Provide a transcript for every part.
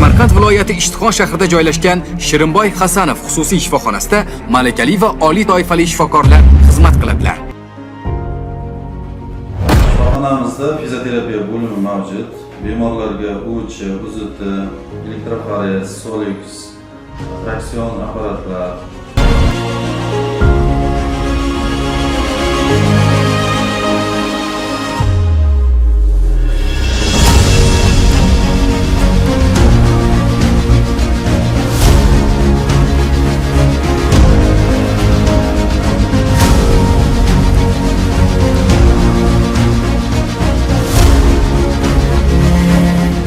Samarqand viloyati Ishtixon shahrida joylashgan Shirinboy Hasanov xususiy shifoxonasida malakali va oliy toifali shifokorlar xizmat qiladilar. Shifoxonamizda fizioterapiya bo'limi mavjud. Bemorlarga УВЧ, УЗТ, elektroforez, Solyux, traksion apparatlar,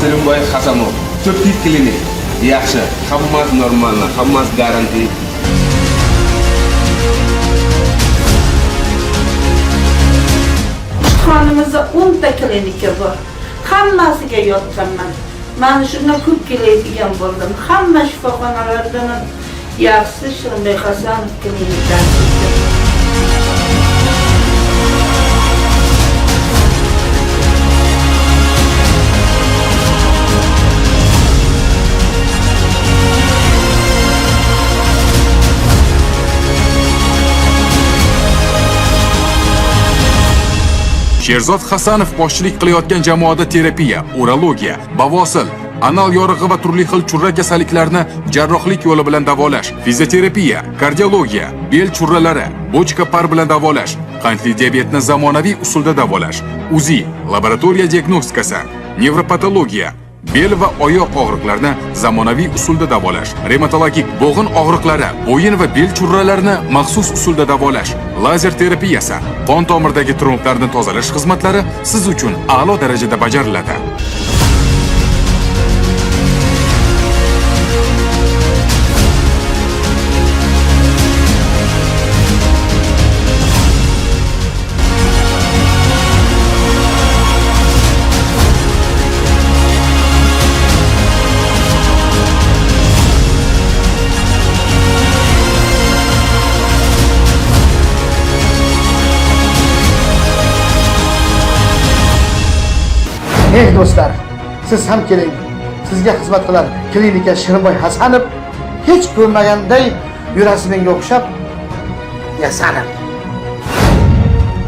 Shirinboy Hasanov, Turkiy klinik. Yaxshi, hammasi нормально, hammasi garanti. Ishxonamizda 10 ta klinika bor. Hammasiga yotganman. Mana shundan ko'p keladigan bo'ldim. Hamma shifoxonalardan ham yaxshisi Shirinbek Hasanov klinikasi. Sherzod Hasanov boshchilik qilayotgan jamoada terapiya, urologiya, bavosil, anal yorig'i va turli xil churra kasalliklarini jarrohlik yo'li bilan davolash, fizioterapiya, kardiologiya, bel churralari, bochka par bilan davolash, qandli diabetni zamonaviy usulda davolash, УЗИ, laboratoriya diagnostikasi, nevropatologiya, bel va oyoq og'riqlarini zamonaviy usulda davolash, revmatologik bo'g'in og'riqlari, bo'yin va bel churralarini maxsus usulda davolash, lazer terapiyasi, qon tomirdagi tromblarni tozalash xizmatlari siz uchun a'lo darajada bajariladi. Ey do'stlar, siz ham keling. Sizga xizmat qilar klinika Shirinboy Hasanov hech ko'rmaganday yurasiz menga o'xshab yasanib.